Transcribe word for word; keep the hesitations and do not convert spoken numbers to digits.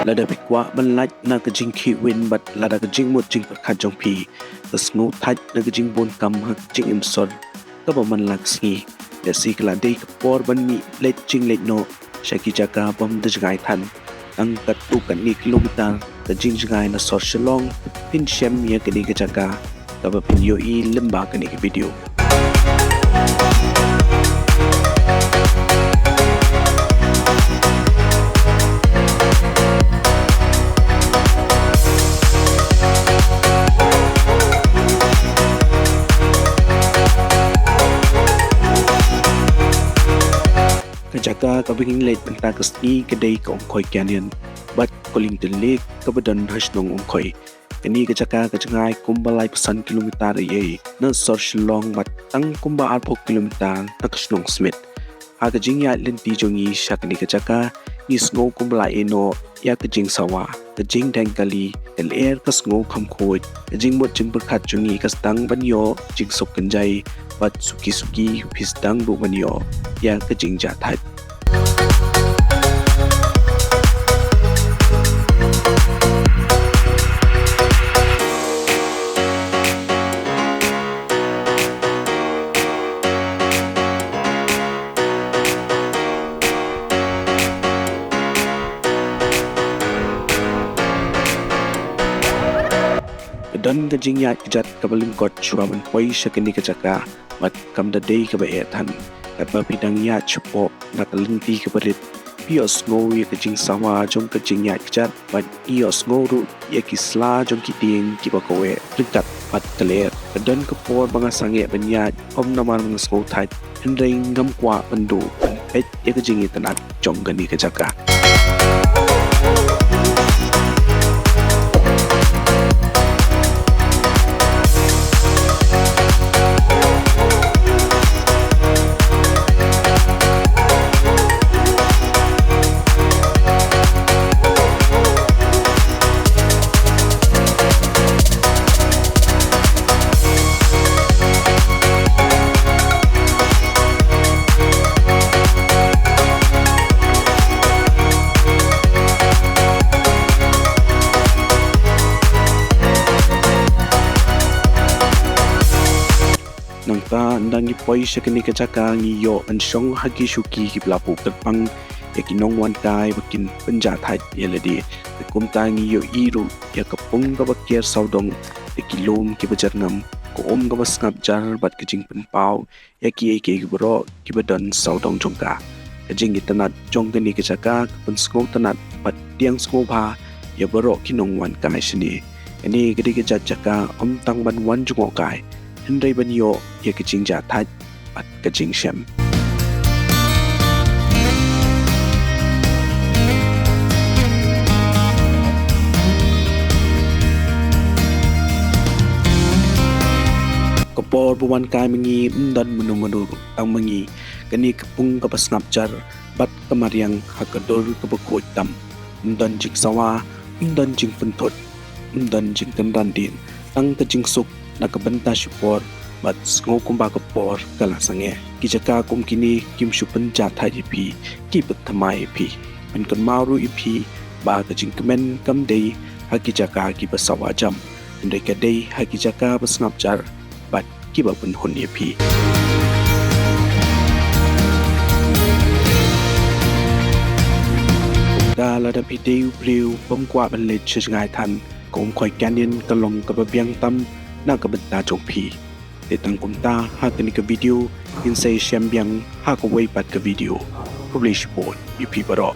Lada phi kwah ban lait na ka jingkhih win bad lada ka jingmut jingpyrkhat jong phi ka sngewthait na ka jingbun kam ha ka jingim sor kaba man la ka sngi, ïa shi ka la dei ka por ban mih leit jingleit noh sha ki jaka bym da jngai than. Tang katto katne kilometer ka jingjngai na sor Shillong, phin shem ïa kane ka jaka kaba phin ïohi lyngba kane ka video. Ka jaka kaba ngin leit mynta ka sngi ka dei ka Umkhoi Canyon bad Kollington Lake kaba don ha shnong Umkhoi. Kane ka jaka ka jngai kumba laiphew san kilometer ei ei na sor Shillong bad tang kumba arphew kilometer na ka shnong Smit. Ha ka jingïaid lynti jong ngi sha kane ka jaka, ngi sngew kumba la ïeh noh ïa ka jingsawa, ka jingdeng kali, ka lyer ka sngew kham khuid, ka jingmut jingpyrkhat jong ngi ka sdang ban ïoh jingsuk kynjai bad suki suki phi sdang ruh ban ïoh ïa ka jingjahthait. Ka don ka jingïaid kjat kaba lyngkot shuwa ban poi sha kane ka jaka bad kam da dei kaba eh than. Katba phi dang ïaid shapoh na ka lynti kaba rit, phi ïohsngew ïa ka jingsawa jong ka jingïaid kjat bad ïohsngew ruh ïa ki sla jong ki dieng kiba kaweh ryngkat bad ka lyer. Ka don ka por ba nga sangeh ban ïaid ym namar ba nga sngewthait, hynrei ngam kwah ban duh ban peit ïa ka jingitynnad jong kane ka jaka. Nangta ynda ngi poi sha kane ka jaka ngi ïoh ban shong ha ki shuki kiba la buh kyrpang ïa ki nongwan kai ba kin pynjahthait ïa lade. Te kumta ngi ïohi ruh ïa ka pung kaba kiar sawdong da ki lum kiba jyrngam, ka um kaba sngap jar bad ka jingpynpaw ïa kiei kiei baroh kiba don sawdong jong ka. Ka jingitynnad jong kane ka jaka ka pynsngewtynnad bad pdiang sngewbha ïa baroh ki nongwan kai shane. Kane ka dei ka jait jaka ym tang ban wan jngoh kai, hynrei ban ïoh ïa ka jingjahthait bad ka jingshem. Ka por ba wan kai ma ngi ym don mano mano ruh tang ma ngi, kane ka pung kaba sngap jar bad ka mariang ha ka dur kaba khuid tam. Ym don jingsawa, ym don jingpynthut, ym don jingkynran dien, tang ka jingsuk na ka bynta shipor bad sngew kumba ka por ka la sangeh. Ki jaka kum kine kim shu pynjahthait ïa phi, ki pynthymmai ïa phi, pynkynmaw ruh ïa phi ba ka jingkmen kam dei ha ki jaka kiba sawa jam, hynrei ka dei ha ki jaka ba sngap jar bad kiba pynhun ïa phi. Kumta lada phi dei u briew bym kwah ban leit sha jngai than, ka Umkhoi Canyon ka long kaba biang tam na ka bynta jong phi. Te tang kumta ha kane ka video ngin sa ïashem biang ha kawei pat ka video. Khublei shibun ïa phi baroh.